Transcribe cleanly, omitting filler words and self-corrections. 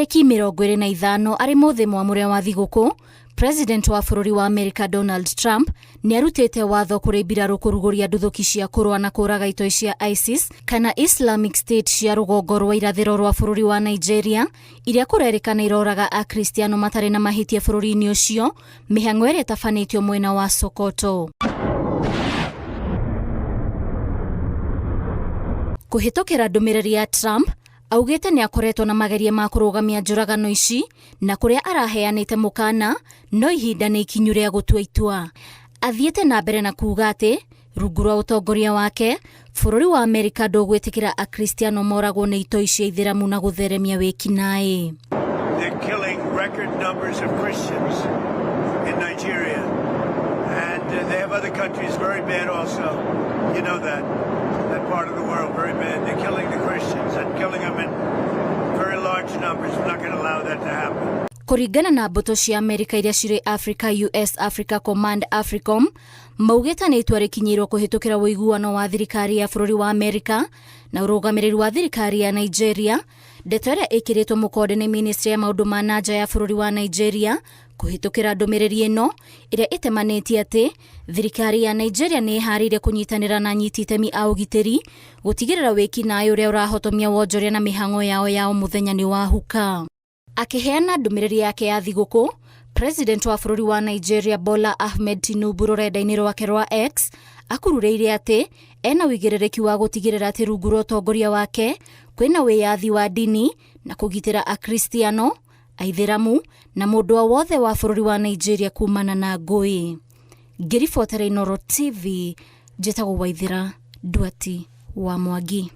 Tarĩki 25 arĩ mũthĩ mwamũre wa thigũkũ, President wa bũrũri wa Amerika Donald Trump nĩ arutĩte watho kũrĩ mbirarũ kũrugũria nduthũki cia kũrũa na kũraga itoi cia ISIS kana Islamic State cia rũgongo rwa irathĩro rwa bũrũri wa Nigeria iria kũrerĩkana iroraga Akristiano matarĩ na mahĩtia bũrũri-inĩ ũcio, mĩhang'o ĩrĩa ĩtabanĩtio mwena wa Sokoto. Kũhĩtũkĩra ndũmĩrĩri ya Trump, augĩte nĩ akoretwo na mageria ma kũrũgamia njũragano ici na kũrĩa araheanĩte mũkana no ihinda nĩ ikinyu rĩa gũtua itua. Athiĩte na mbere na kuuga atĩ rungu rwa ũtongoria wake bũrũri wa Amerika ndũgwĩtĩkĩra Akristiano moragwo nĩ itoi cia Ithĩramu na gũtheremia wĩkinaĩ. They're killing record numbers of Christians in Nigeria. And they have other countries very bad also. You know that. That part of the world, very bad. They're killing the Christians and killing them in very large numbers. We're not going to allow that to happen. Kũringana na mbũtũ cia Amerika iria cirĩ Africa US Africa Command AFRICOM maugĩte nĩ itua rĩkinyĩirwo kũhĩtũkĩra ũiguano wa thirikari ya bũrũri wa Amerika na ũrũgamĩrĩri wa thirikari ya Nigeria, ndeto ĩrĩa ĩkĩrĩtwo mũkonde nĩ ministry ya maũndũ ma na nja ya bũrũri wa Nigeria kũhĩtũkĩra ndũmĩrĩri ĩno ĩrĩa ĩtemanĩtie atĩ thirikari ya Nigeria nĩ ĩharĩirie kũnyitanĩra na anyiti itemi a ũgitĩri gũtigĩrĩra wĩkinaĩ ũrĩa ũrahotomia wonjoria na mĩhang'o yao ya o mũthenya nĩ wahuka. Akĩheana ndũmĩrĩri yake ya thigũkũ, President wa bũrũri wa Nigeria Bola Ahmed Tinubu rũrenda-inĩ rwake rwa X akururĩire atĩ ena ũigĩrĩrĩki wa gũtigĩrĩra atĩ rungu rwa ũtongoria wake kwĩna wĩyathi wa ndini na kũgitĩra Akristiano, Aithĩramu na mũndũ o wothe wa bũrũri wa Nigeria kumana na ngũĩ. Ngĩribotera Inooro TV, njĩtagwo Waithĩra Nduati wa Mwangi.